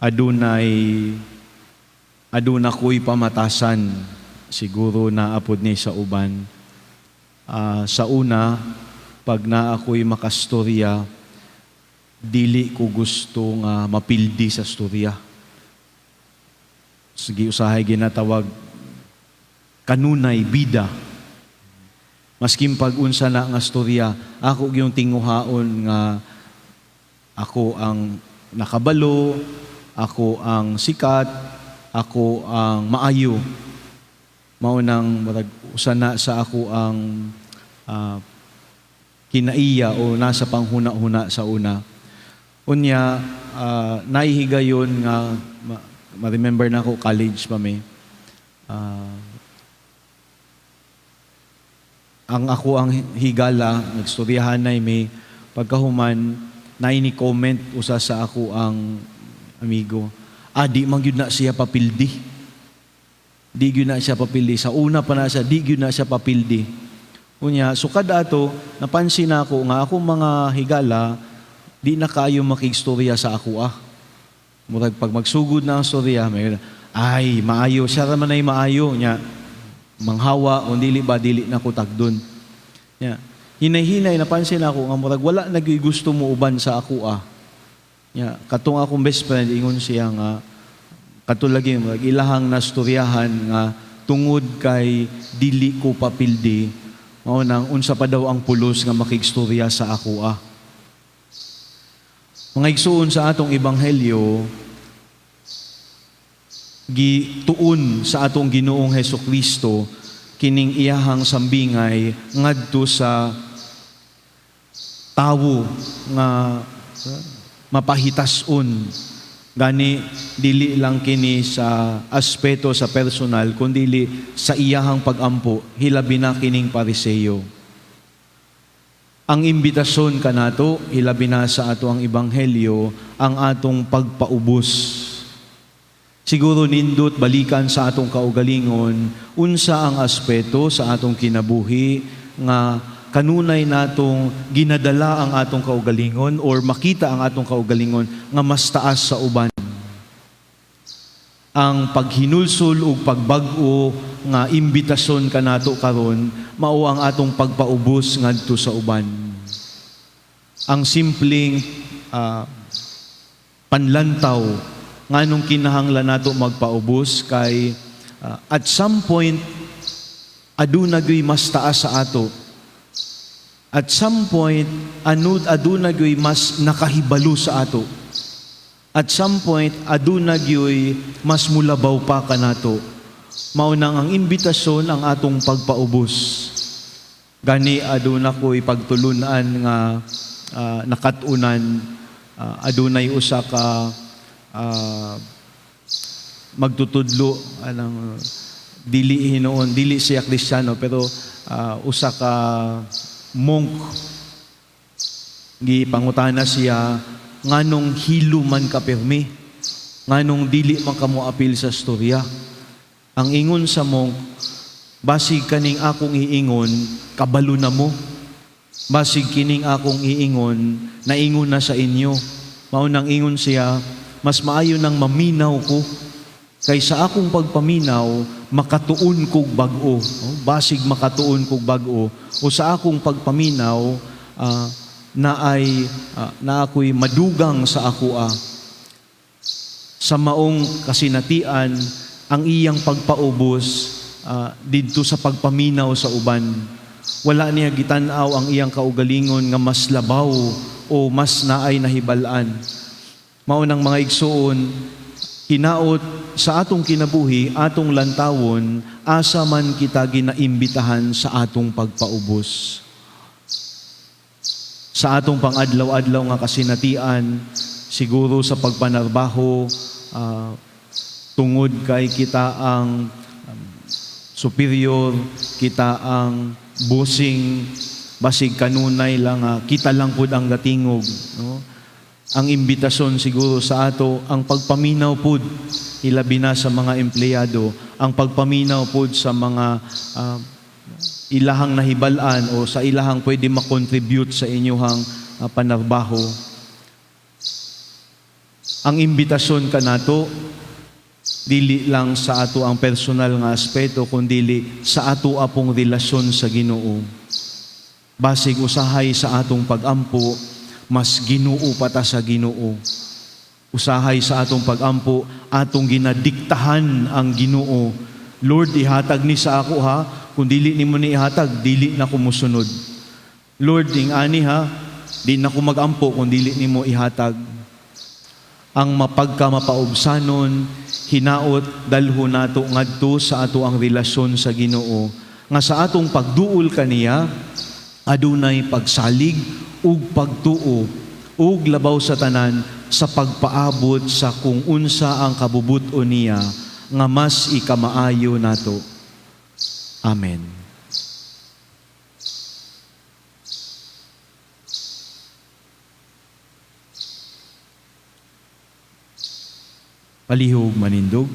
Adunay aduna ko'y pamatasan, siguro naa pod ni sa uban. Sa una, pag naa ako'y makastorya, dili ko gusto nga mapildi sa storya. Sige, usahay ginatawag kanunay bida. Maskin pag unsa na nga storya, ako gyung tinguhaon nga ako ang nakabalo, ako ang sikat, ako ang maayo. Mao nang murag usa na sa ako ang kinaiya o nasa panghuna-huna sa una. Unya, nahihigayon nga ma-remember na ako, college pa mi. Ang ako ang higala, nagstoryahan na may pagkahuman, naay ni comment usa sa ako ang amigo. "Ah, di man gyud na siya papildi. Di gyud na siya papildi. Sa una pa na siya, di gyud na siya papildi." Unya, sukad ato, napansin nako nga akong mga higala, di na kaayo makigstorya sa ako ah. Murag pag magsugod na ang storya, may, "Ay, maayo, siya raman ay maayo." Nya, manghawa, kung dili ba, dili na ko tagdon. Nya, hinay-hinay, napansin ako nga murag wala na gyud gusto mo uban sa ako ah. Nya, katong akong best friend, ingon siya nga, katulad murag ilahang nastoryahan nga tungod kay dili ko papildi, mao nang unsa pa daw ang pulos nga makigstorya sa ako ah. Mga igsuon, sa atong ebanghelyo, gituon sa atong Ginoong Heso Kristo kining iyahang sambingay ngadto sa tawo nga mapahitason. Gani dili lang kini sa aspeto sa personal kundili sa iyahang pagampo, hilabi na kining Pariseo. Ang imbitasyon kanato, hilabi na sa ato ang ebanghelyo, ang atong pagpaubos. Siguro nindot balikan sa atong kaugalingon unsa ang aspeto sa atong kinabuhi nga kanunay natong ginadala ang atong kaugalingon or makita ang atong kaugalingon nga mas taas sa uban. Ang paghinulsol ug pagbag-o nga imbitasyon kanato karon mao ang atong pagpaubos ngadto sa uban. Ang simpleng panlantaw nganong kinahanglan nato magpaubos kay at some point aduna gyud mas taas sa ato. At some point, aduna gyud mas nakahibalo sa ato. At some point, aduna gyud mas mulabaw pa kanato. Mao nang ang imbitasyon ang atong pagpaubos. Gani aduna ko'y pagtulunan nga nakatunan, adunay usa ka magtutudlo anang dili hinuon, dili siya Kristiyano, pero usa ka monk. Gipangutana siya nganong hilo man ka pirmi, nganong dili man ka moapil sa storya. Ang ingon sa monk, "Basig kaning akong iingon, kabalo na mo. Basig kining akong iingon, naingon na sa inyo." Mao nang ingon siya, "Mas maayo nang maminaw ko kay sa akong pagpaminaw makatuon kog bag-o." Oh, basig makatuon kog bag-o o sa akong pagpaminaw na ay na ako'y madugang sa ako ah. Sa maong kasinatian, ang iyang pagpaubos didto sa pagpaminaw sa uban. Wala niya gitan-aw ang iyang kaugalingon nga mas labaw o mas naay nahibal-an. Mao nang, mga igsuon, hinaot sa atong kinabuhi, atong lantawon asa man kita ginaimbitahan sa atong pagpaubos. Sa atong pangadlaw-adlaw nga kasinatian, siguro sa pagpanarbaho, tungod kay kita ang superior, kita ang bossing, basig kanunay lang kita lang pud ang gatingog, no? Ang imbitasyon siguro sa ato ang pagpaminaw pud, ilabi na sa mga empleyado, ang pagpaminaw pud sa mga ilahang nahibal-an o sa ilahang pwede makontribute sa inyuhang panarbaho. Ang imbitasyon kanato dili lang sa ato ang personal nga aspeto, kundili sa ato apong relasyon sa Ginoo. Basig usahay sa atong pagampo, mas Ginoo pa ta sa Ginoo. Usahay sa atong pagampo, atong ginadiktahan ang Ginoo. "Lord, ihatag ni sa ako ha. Kung dili nimo ni ihatag, dili na ko mosunod. Lord, ing ani ha, di na ko magampo kung dili nimo ihatag." Ang mapagkamapaubsanon, hinaot dalho nato ngadto sa ato ang relasyon sa Ginoo nga sa atong pagduol kaniya adunay pagsalig ug pagtuo, ug labaw sa tanan sa pagpaabot sa kung unsa ang kabubut-on niya nga mas ikamaayo nato. Amen. Palihog manindog.